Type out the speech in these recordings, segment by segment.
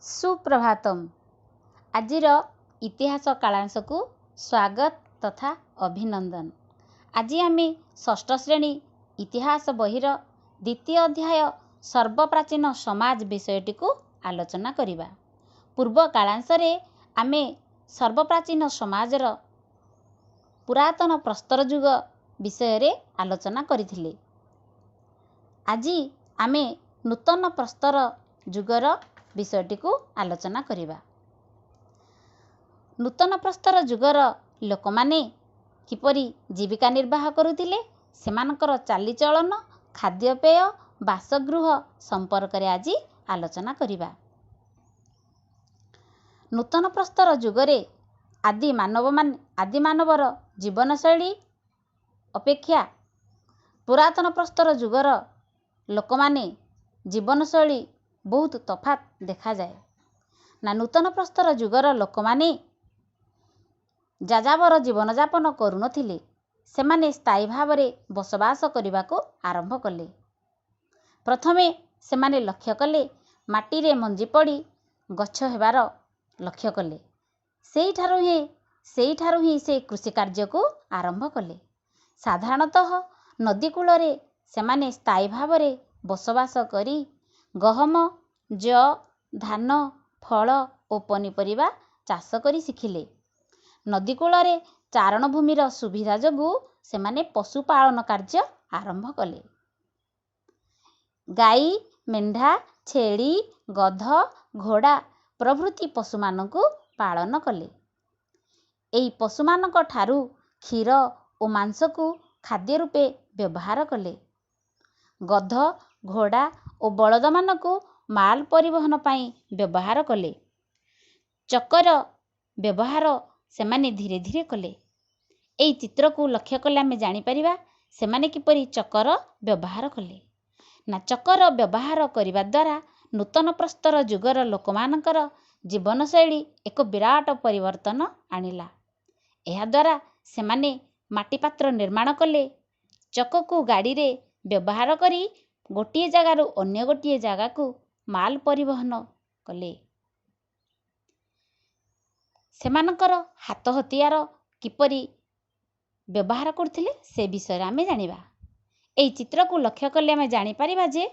ସୁପ୍ରଭାତମ୍। ଆଜିର ଇତିହାସ କାଳାଂଶକୁ ସ୍ୱାଗତ ତଥା ଅଭିନନ୍ଦନ। ଆଜି ଆମେ ଷଷ୍ଠ ଶ୍ରେଣୀ ଇତିହାସ ବହିର ଦ୍ୱିତୀୟ ଅଧ୍ୟାୟ ସର୍ବପ୍ରାଚୀନ ସମାଜ ବିଷୟଟିକୁ ଆଲୋଚନା କରିବା। ପୂର୍ବ କାଳାଂଶରେ ଆମେ ସର୍ବପ୍ରାଚୀନ ସମାଜର ପୁରାତନ ପ୍ରସ୍ତର ଯୁଗ ବିଷୟରେ ଆଲୋଚନା କରିଥିଲେ। ଆଜି ଆମେ ନୂତନ ପ୍ରସ୍ତର ଯୁଗର ବିଷୟଟିକୁ ଆଲୋଚନା କରିବା। ନୂତନ ପ୍ରସ୍ତର ଯୁଗର ଲୋକମାନେ କିପରି ଜୀବିକା ନିର୍ବାହ କରୁଥିଲେ, ସେମାନଙ୍କର ଚାଲିଚଳନ, ଖାଦ୍ୟପେୟ, ବାସଗୃହ ସମ୍ପର୍କରେ ଆଜି ଆଲୋଚନା କରିବା। ନୂତନ ପ୍ରସ୍ତର ଯୁଗରେ ଆଦି ମାନବମାନେ ଆଦି ମାନବର ଜୀବନଶୈଳୀ ଅପେକ୍ଷା ପୁରାତନ ପ୍ରସ୍ତର ଯୁଗର ଲୋକମାନେ ଜୀବନଶୈଳୀ ବହୁତ ତଫାତ୍ ଦେଖାଯାଏ ନା। ନୂତନ ପ୍ରସ୍ତର ଯୁଗର ଲୋକମାନେ ଯାଯାବର ଜୀବନଯାପନ କରୁନଥିଲେ। ସେମାନେ ସ୍ଥାୟୀ ଭାବରେ ବସବାସ କରିବାକୁ ଆରମ୍ଭ କଲେ। ପ୍ରଥମେ ସେମାନେ ଲକ୍ଷ୍ୟ କଲେ, ମାଟିରେ ମଞ୍ଜି ପଡ଼ି ଗଛ ହେବାର ଲକ୍ଷ୍ୟ କଲେ। ସେଇଠାରୁ ହିଁ ସେ କୃଷି କାର୍ଯ୍ୟକୁ ଆରମ୍ଭ କଲେ। ସାଧାରଣତଃ ନଦୀ କୂଳରେ ସେମାନେ ସ୍ଥାୟୀ ଭାବରେ ବସବାସ କରି ଗହମ, ଯଅ, ଧାନ, ଫଳ ଓ ପନିପରିବା ଚାଷ କରି ଶିଖିଲେ। ନଦୀ କୂଳରେ ଚାରଣ ଭୂମିର ସୁବିଧା ଯୋଗୁଁ ସେମାନେ ପଶୁପାଳନ କାର୍ଯ୍ୟ ଆରମ୍ଭ କଲେ। ଗାଈ, ମେଣ୍ଢା, ଛେଳି, ଗଧ, ଘୋଡ଼ା ପ୍ରଭୃତି ପଶୁମାନଙ୍କୁ ପାଳନ କଲେ। ଏହି ପଶୁମାନଙ୍କ ଠାରୁ କ୍ଷୀର ଓ ମାଂସକୁ ଖାଦ୍ୟ ରୂପେ ବ୍ୟବହାର କଲେ। ଗଧ, ଘୋଡ଼ା ଓ ବଳଦମାନଙ୍କୁ ମାଲ ପରିବହନ ପାଇଁ ବ୍ୟବହାର କଲେ। ଚକର ବ୍ୟବହାର ସେମାନେ ଧୀରେ ଧୀରେ କଲେ। ଏହି ଚିତ୍ରକୁ ଲକ୍ଷ୍ୟ କଲେ ଆମେ ଜାଣିପାରିବା ସେମାନେ କିପରି ଚକର ବ୍ୟବହାର କଲେ ନା। ଚକର ବ୍ୟବହାର କରିବା ଦ୍ୱାରା ନୂତନ ପ୍ରସ୍ତର ଯୁଗର ଲୋକମାନଙ୍କର ଜୀବନଶୈଳୀ ଏକ ବିରାଟ ପରିବର୍ତ୍ତନ ଆଣିଲା। ଏହାଦ୍ୱାରା ସେମାନେ ମାଟି ପାତ୍ର ନିର୍ମାଣ କଲେ। ଚକକୁ ଗାଡ଼ିରେ ବ୍ୟବହାର କରି ଗୋଟିଏ ଜାଗାରୁ ଅନ୍ୟ ଗୋଟିଏ ଜାଗାକୁ ମାଲ ପରିବହନ କଲେ। ସେମାନଙ୍କର ହାତ ହତିଆର କିପରି ବ୍ୟବହାର କରୁଥିଲେ, ସେ ବିଷୟରେ ଆମେ ଜାଣିବା। ଏହି ଚିତ୍ରକୁ ଲକ୍ଷ୍ୟ କଲେ ଆମେ ଜାଣିପାରିବା ଯେ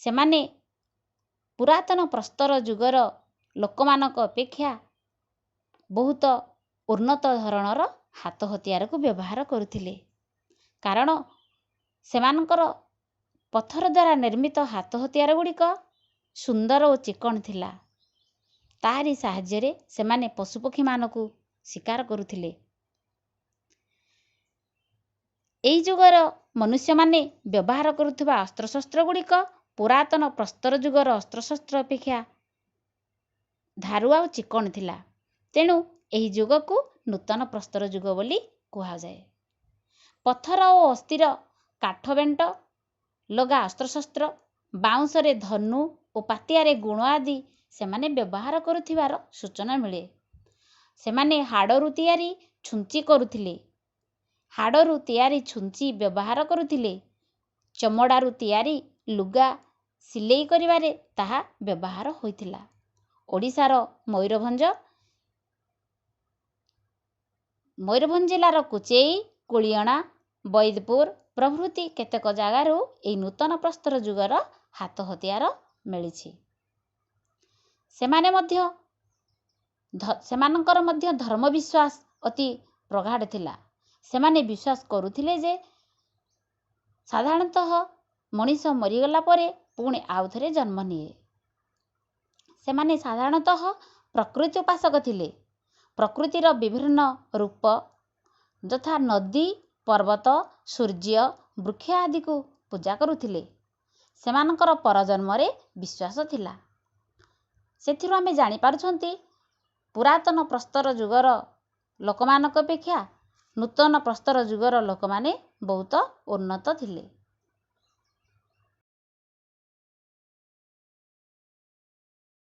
ସେମାନେ ପୁରାତନ ପ୍ରସ୍ତର ଯୁଗର ଲୋକମାନଙ୍କ ଅପେକ୍ଷା ବହୁତ ଉନ୍ନତ ଧରଣର ହାତ ହତିଆରକୁ ବ୍ୟବହାର କରୁଥିଲେ, କାରଣ ସେମାନଙ୍କର ପଥର ଦ୍ୱାରା ନିର୍ମିତ ହାତ ହତିଆର ଗୁଡ଼ିକ ସୁନ୍ଦର ଓ ଚିକ୍କଣ ଥିଲା। ତାହାରି ସାହାଯ୍ୟରେ ସେମାନେ ପଶୁପକ୍ଷୀମାନଙ୍କୁ ଶିକାର କରୁଥିଲେ। ଏହି ଯୁଗର ମନୁଷ୍ୟମାନେ ବ୍ୟବହାର କରୁଥିବା ଅସ୍ତ୍ରଶସ୍ତ୍ର ଗୁଡ଼ିକ ପୁରାତନ ପ୍ରସ୍ତର ଯୁଗର ଅସ୍ତ୍ରଶସ୍ତ୍ର ଅପେକ୍ଷା ଧାରୁଆ ଓ ଚିକ୍କଣ ଥିଲା। ତେଣୁ ଏହି ଯୁଗକୁ ନୂତନ ପ୍ରସ୍ତର ଯୁଗ ବୋଲି କୁହାଯାଏ। ପଥର ଓ ଅସ୍ଥିର କାଠ ବେଣ୍ଟ ଲଗା ଅସ୍ତ୍ରଶସ୍ତ୍ର, ବାଉଁଶରେ ଧନୁ ଓ ପାତିଆରେ ଗୁଣ ଆଦି ସେମାନେ ବ୍ୟବହାର କରୁଥିବାର ସୂଚନା ମିଳେ। ସେମାନେ ହାଡ଼ରୁ ତିଆରି ଛୁଞ୍ଚି କରୁଥିଲେ, ହାଡ଼ରୁ ତିଆରି ଛୁଞ୍ଚି ବ୍ୟବହାର କରୁଥିଲେ। ଚମଡ଼ାରୁ ତିଆରି ଲୁଗା ସିଲେଇ କରିବାରେ ତାହା ବ୍ୟବହାର ହୋଇଥିଲା। ଓଡ଼ିଶାର ମୟୂରଭଞ୍ଜ ଜିଲ୍ଲାର କୁଚେଇ, କୁଳିଅଣା, ବୈଦପୁର ପ୍ରଭୃତି କେତେକ ଜାଗାରୁ ଏହି ନୂତନ ପ୍ରସ୍ତର ଯୁଗର ହାତ ହତିଆର ମିଳିଛି। ସେମାନେ ମଧ୍ୟ ସେମାନଙ୍କର ମଧ୍ୟ ଧର୍ମ ବିଶ୍ୱାସ ଅତି ପ୍ରଗାଢ଼ ଥିଲା। ସେମାନେ ବିଶ୍ୱାସ କରୁଥିଲେ ଯେ ସାଧାରଣତଃ ମଣିଷ ମରିଗଲା ପରେ ପୁଣି ଆଉଥରେ ଜନ୍ମ ନିଏ। ସେମାନେ ସାଧାରଣତଃ ପ୍ରକୃତି ଉପାସକ ଥିଲେ। ପ୍ରକୃତିର ବିଭିନ୍ନ ରୂପ ଯଥା ନଦୀ, ପର୍ବତ, ସୂର୍ଯ୍ୟ, ବୃକ୍ଷ ଆଦିକୁ ପୂଜା କରୁଥିଲେ। ସେମାନଙ୍କର ପରଜନ୍ମରେ ବିଶ୍ୱାସ ଥିଲା। ସେଥିରୁ ଆମେ ଜାଣିପାରୁଛନ୍ତି, ପୁରାତନ ପ୍ରସ୍ତର ଯୁଗର ଲୋକମାନଙ୍କ ଅପେକ୍ଷା ନୂତନ ପ୍ରସ୍ତର ଯୁଗର ଲୋକମାନେ ବହୁତ ଉନ୍ନତ ଥିଲେ।